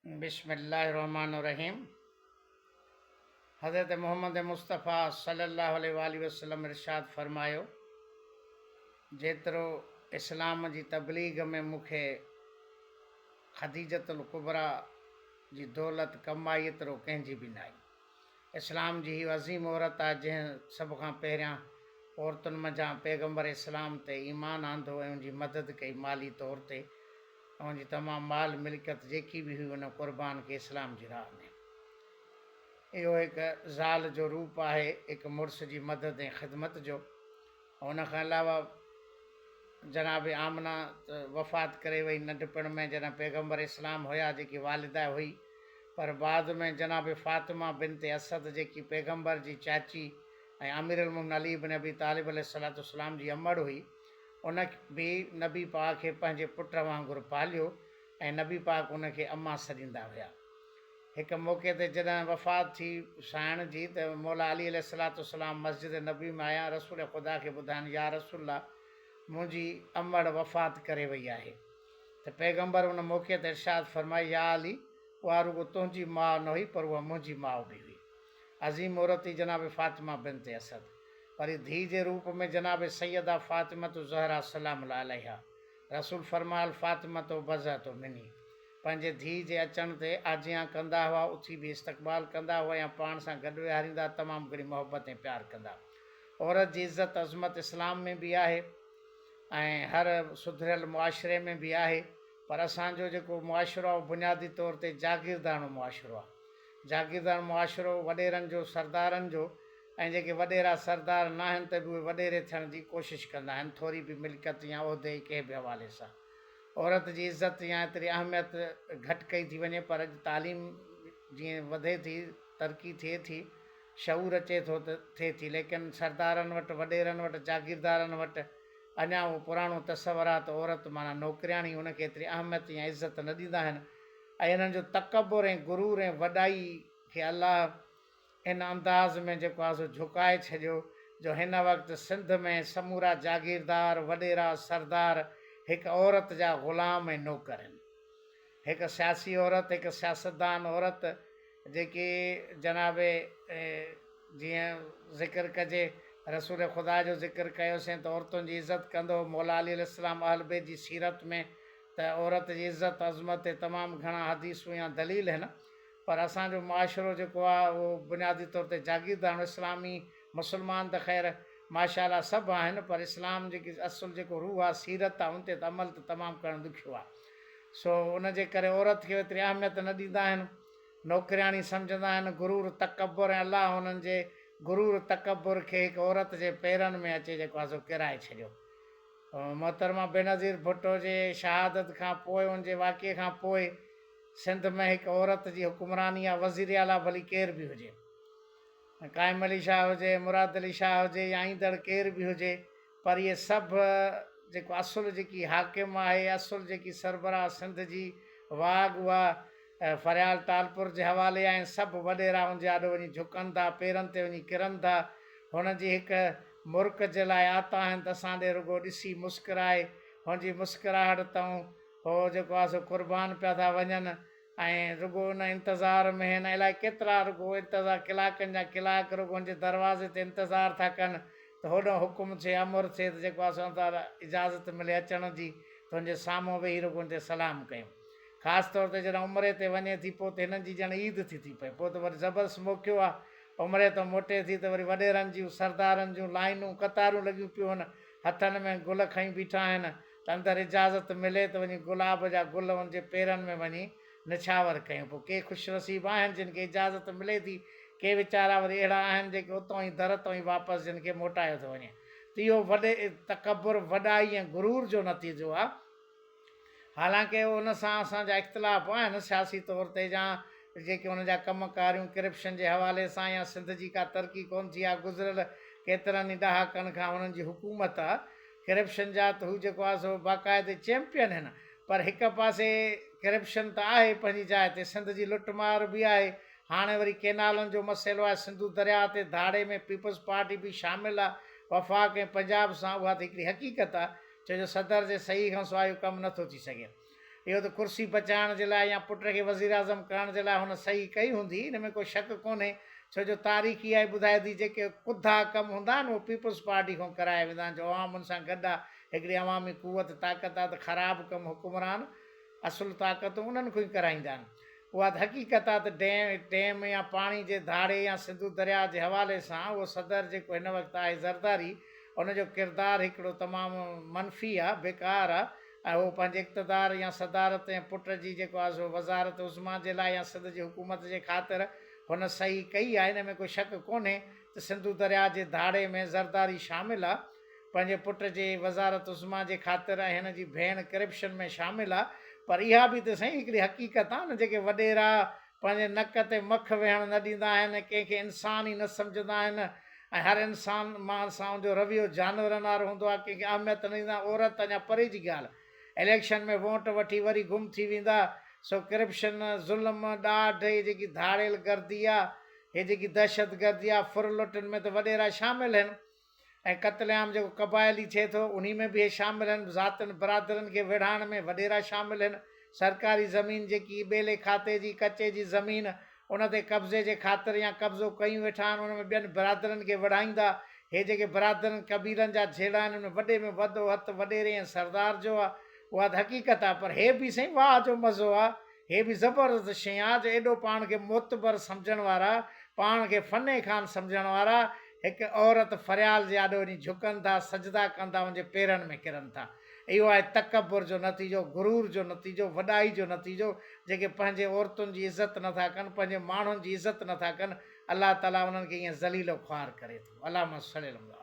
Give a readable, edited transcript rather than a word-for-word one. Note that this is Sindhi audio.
بسم الله الرحمٰن الرحيم حضرت محمد مصطفيٰ صلي الله عليه واٰله وسلم ارشاد فرمايو، جيترو اسلام جي تبليغ ۾ مون کي خديجة الڪبريٰ جي دولت ڪم آئي ايترو ڪنهن جي به نه آئي. اسلام جي هيء عظيم عورت آهي جنهن سڀ کان پهريان عورتن منجهان پيغمبر اسلام تي ايمان آندو ۽ ان جي مدد ڪئي مالي طور تي ۽ ان جي تمام مال ملڪيت جيڪي به هئي ان قربان ڪئي اسلام جي راهه ۾. اهو هڪ زال جو روپ آهي هڪ مڙس جي مدد ۽ خدمت جو. ان کان علاوه جناب آمنه ته وفات ڪري وئي ننڍپڻ ۾ جڏهن پيغمبر اسلام هيا جيڪي والده هئي پر بعد ۾ جناب فاطمه بنت اسد جيڪي پيغمبر جي چاچي ۽ امير المومنين علي بن ابي طالب عليه الصلوة والسلام جي امڙ هئي ان به نبي پاڪ کي پنهنجي پٽ وانگر پاليو ۽ نبي پاڪ ان کي امان سڏيندا هيا. هڪ موقعي تي جڏهن وفات ٿي سائڻ جي ته مولا علي عليه الصلوة والسلام مسجد نبوي ۾ آيا رسول خدا کي ٻڌائين يا رسول الله منهنجي امڙ وفات ڪري وئي آهي ته پيغمبر ان موقعي تي ارشاد فرمايو يا علي اها رڳو تنهنجي ماء نه هئي پر اها منهنجي ماء به هئي عظيم عورت هئي جناب فاطمه بنت اسد وري ڌيء جي روپ ۾ جناب سيده فاطمة الزهرا سلام الله عليها رسول فرمايل فاطمة بضعة مني پنهنجي ڌيء جي اچڻ تي آجيان ڪندا هئا، اٿي به استقبال ڪندا هئا يا پاڻ سان گڏ ويهاريندا، تمام گهڻي محبت ۽ پيار ڪندا. عورت جي عزت عظمت اسلام ۾ به آهي ۽ هر سڌريل معاشري ۾ به آهي پر اسان جو جيڪو معاشرو آهي اهو بنيادي طور تي جاگيرداڻو معاشرو آهي. جاگيرداڻو معاشرو وڏيرن جو، سردارن جو ۽ جيڪي وڏيرا سردار ناهن ته به اهي وڏيري ٿيڻ جي ڪوشش ڪندا آهن ٿوري به ملڪيت يا عهدي ڪنهن به حوالي سان. عورت جي عزت يا ايتري اهميت گهٽ ڪئي ٿي وڃي پر اڄ تعليم جيئن وڌي ٿي ترقي ٿئي ٿي شعور اچي ٿو ته ٿئي ٿي ليڪن سردارن وٽ وڏيرن وٽ جاگيردارن وٽ اڃا اهو پراڻو تصور آهي ته عورت معنيٰ نوڪرياڻي ان کي ايتري اهميت يا عزت نه ڏيندا آهن ۽ انهن جو تڪبر ۽ غرور ۽ وڏائي کي الله ان انداز ۾ جيڪو آهي سو جهڪائي ڇڏيو جو هن وقت سنڌ ۾ سمورا جاگيردار، وڏيرا، سردار هڪ عورت جا غلام ۽ نوڪر آهن. هڪ سياسي عورت، هڪ سياستدان عورت جيڪي جناب جيئن ذڪر ڪجي رسول خدا جو ذڪر ڪيوسين ته عورتن جي عزت ڪندو هو، مولا علي عليه السلام اهل بيت جي سيرت ۾ ته عورت جي عزت عظمت تي تمام گهڻا حديثون يا دليل آهن. پر اسان جو معاشرو جيڪو آهي اهو بنيادي طور تي جاگيرداڻو اسلامي مسلمان ته خير ماشاء الله سڀ آهن پر اسلام جيڪي اصل جيڪو روح آهي سيرت آهي ان تي ته عمل ته تمام ڪرڻ ڏکيو آهي سو ان جي ڪري عورت کي ايتري اهميت نه ڏيندا آهن نوڪرياڻي سمجهندا آهن غرور تڪبر ۽ الله انهن جي غرور تڪبر کي هڪ عورت جي پيرن ۾ اچي جيڪو آهي سو ڪيرائي ڇڏيو محترمه بينظير ڀٽو جي شهادت کان پوء ان جي واقعي کان پوء سنڌ ۾ هڪ عورت جي حڪمراني يا وزير اعليٰ ڀلي ڪير به هجي، قائم علي شاهه هجي، مراد علي شاهه هجي يا ايندڙ ڪير به هجي پر اهي سڀ جيڪو اصل جيڪي حاڪم آهي، اصل جيڪي سربراهه سنڌ جي واڳ اها فريال ٽالپر جي حوالي آهي ۽ سڀ وڏيرا ان جي آڏو وڃي جهڪن ٿا، پيرن تي وڃي ڪرن ٿا، هن جي هڪ مرڪ جي لاء آتا آهن ته اسان ڏي رڳو ڏسي مسڪرائي، هن جي مسڪراهٽ تئون هو جيڪو آهي سو قربان پيا ٿا وڃن ۽ رڳو ان انتظار ۾ هن الائي ڪيترا رڳو انتظار ڪلاڪن جا ڪلاڪ رڳو هن جي دروازي تي انتظار ٿا ڪن ته هوڏانهن حڪم ٿئي امر ٿئي ته جيڪو آهي سو انتظار اجازت ملي اچڻ جي ته هن جي سامهون ويهي رڳو هن تي سلام ڪيون خاص طور تي جڏهن عمري تي وڃي ٿي پوء ته هنن جي ڄڻ عيد ٿي ٿي پئي پوء ته وري زبردست موقعو آهي عمري تان موٽي ٿي ته وري وڏيرن جون سردارن جون لائينون قطارون لڳيون پيون هن هٿن ۾ گل کنيون بيٺا آهن ته اندر اجازت ملي ته وڃي گلاب جا گل ان جي پيرن ۾ وڃي نڇاور ڪيون. پوء ڪي خوش نصيب آهن جن کي اجازت ملي ٿي، ڪي ويچارا وري اهڙا آهن جيڪي اتان ئي در تان ئي واپس جن کي موٽايو ٿو وڃي. ته اهو وڏي تڪبر، وڏائي ۽ غرور جو نتيجو آهي. حالانڪه ان سان اسان جا اختلاف آهن سياسي طور تي يا جيڪي ان جا ڪم ڪاريون ڪرپشن جي حوالي سان يا سنڌ جي ڪا ترقي ڪونه ٿي آهي گذريل ڪيترن ئي ڏهاڪن کان انهن جي حڪومت آهي ڪرپشن جا ته هو جيڪو آهي سو باقاعدي چيمپين هن پر هڪ پاسي ڪرپشن ته آهي پنهنجي جاء تي سنڌ جي لٽ مار به آهي هاڻي وري ڪينالن جو مسئلو آهي سنڌو درياء تي ڌاڙي ۾ پيپلز پارٽي به شامل آهي وفاق ۽ پنجاب سان اها ته هڪڙي حقيقت آهي ڇو جو صدر جي صحيح کان سواء اهو ڪم نٿو ٿي سگهي. اهو ته ڪرسي بچائڻ جي لاء يا پٽ کي وزيراعظم ڪرڻ جي لاء هن صحيح ڪئي هوندي، ان ۾ ڪو شڪ ڪونهي، ڇو جو تاريخ اها ئي ٻڌائي ٿي جيڪي ڪڌا ڪم هوندا آهن اهي پيپلز پارٽي کان ڪرايا ويندا آهن جو عوام ان سان گڏ آهي، هڪڙي عوامي قوت طاقت آهي ته خراب ڪم حڪمران اصل طاقتون انهن کان ئي ڪرائيندا آهن. اها ته حقيقت آهي ته ڊيم يا پاڻي جي ڌاڙي يا سنڌو درياء جي حوالي سان اهو صدر جيڪو هن وقت آهي زرداري ان جو ڪردار هڪڙو تمام منفي آهي، بيڪار آهي ۽ هو پنهنجي اقتدار يا صدارت ۽ پٽ جي جيڪو آهي سو وزارت عظميٰ جي لاء يا سنڌ جي حڪومت جي خاطر هن صحيح ڪئي آهي ان ۾ ڪو شڪ ڪونهي ته سنڌو درياء جي ڌاڙي ۾ زرداري شامل آهي. پنهنجي پٽ جي وزارت عظميٰ جي خاطر ۽ هن جي ڀيڻ ڪرپشن ۾ شامل آ پر اها به ته سائين هڪڙي حقيقت آ نه جيڪي وڏيرا پنهنجي نڪ تي مک ويهڻ نه ڏيندا آهن ۽ ڪنهن کي انسان ئي نه سمجهندا آهن ۽ هر انسان مان سان ان جو رويو جانورن وارو هوندو آ ڪنهن کي اهميت نه ڏيندا آهن عورت ته اڃا پري جي ڳالهه اليڪشن ۾ ووٽ وٺي وري گم ٿي ويندا سو ڪرپشن ظلم ڏاڍ هي جيڪي ڌاڙيل گردي آ هي جيڪي دهشتگردي آ ڦر لٽن ۾ ته وڏيرا شامل هن ۽ قتل عام جيڪو قبائلي ٿئي ٿو انهي ۾ به اهي شامل هن، ذاتين برادرين کي ويڙهائڻ ۾ وڏيرا شامل هن، سرڪاري زمين جيڪي ٻيلي کاتي جي ڪچي جي زمين ان تي قبضي جي خاطر يا قبضو ڪيون ويٺا آهن ان ۾ ٻين برادرين کي وڙهائيندا، هي جيڪي برادرين قبيلن جا جهيڙا آهن ان ۾ وڏي ۾ وڏو هٿ وڏيري ۽ سردار جو آهي اها ته حقيقت آهي پر هي به سائين واهه جو مزو آهي هي به زبردست شيء آ جو ايڏو پاڻ کي معتبر سمجهڻ وارا، پاڻ کي فني خان سمجهڻ وارا، هڪ عورت فريال جي آڏو وڃي جهڪن ٿا، سجدا ڪن ٿا، ان جي پيرن ۾ ڪرن ٿا. اهو آهي تڪبر جو نتيجو، غرور جو نتيجو، وڏائي جو نتيجو، جيڪي پنهنجي عورتن جي عزت نه ٿا ڪن، پنهنجي ماڻهن جي عزت نه ٿا ڪن، الله تعاليٰ انهن کي ائين ذليل و خوار ڪري ٿو. اللهم صلي علي.